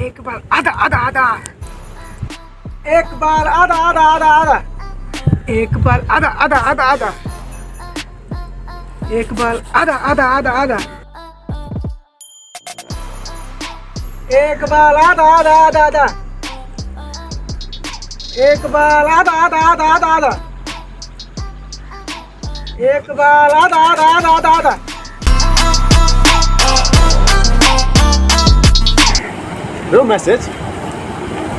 एक बार आधा आधा आधा, एक बार आधा आधा आधा आधा, एक बार आधा आधा आधा आधा, एक बार आधा आधा आधा आधा, एक बार आधा आधा आधा आधा, एक बार आधा आधा आधा आधा आधा, एक बार आधा आधा आधा आधा आधा। रो मैसेज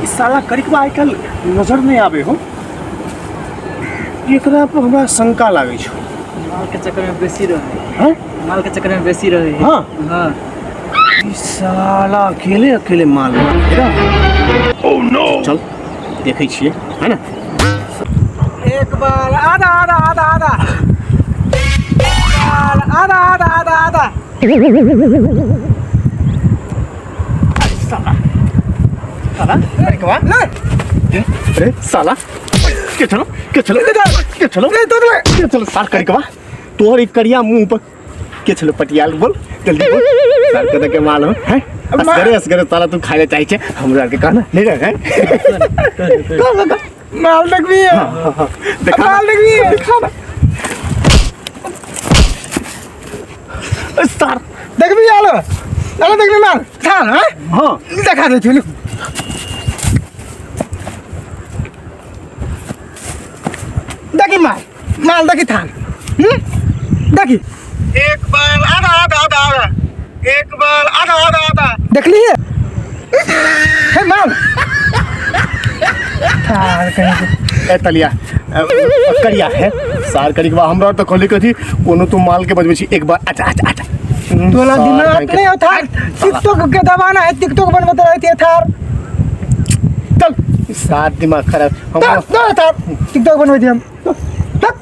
ई साला करिकबा आइ काल्हि नजर नहि आबै हो। एकरा पर हमरा शंका लागै छौ। माल के चक्कर में बेसी रहे। हैं? माल के चक्कर में बेसी रहे। हाँ। हाँ। ई साला अकेले अकेले माल ओह नो। चल देखै छियै, है ना? एक बार आधा आधा आधा आधा, एक बार आधा आधा आधा आधा। साला साला करिकबा ले। अरे साला के चलो के चलो के चलो ले तो ले। के चलो सार करिकबा, तोहर एक करिया मुंह पर के चलो पटियाल, बोल जल्दी बोल। सार के के माल हो हैं? असगरे असगरे साला तू खाए चाहे छे, हमरा के कहना नहीं रहे हैं? कह कह। माल देखबी है? देखा। माल देखबी है? देखा ना सार। देखबी? आलो आलो, देखबी माल थाल? हाँ। हाँ। देखा दे छलू। देखी माल, माल देखी थाल। देखी एक बार आधा आधा आधा आधा, एक बार आधा आधा आधा। देखली है? हे माल थाल कहीं के। ए तलिया करिया है सार करिकबा, हमरा तो कहली कथी कोनो तू माल के बजबै छी एक बार अच्छा अच्छा अच्छा। तोला सार दिमाग कहीं के- नहीं हो थार। टिकटॉक के दबाना है, टिकटॉक बनबत रहती है थार। चल सार दिमाग खराब थार हम। ना थार टिकटॉक बनबै हम तक।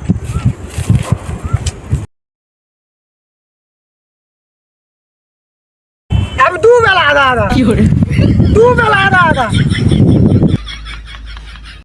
अब दू बेला आधा आधा, दू बेला आधा आधा।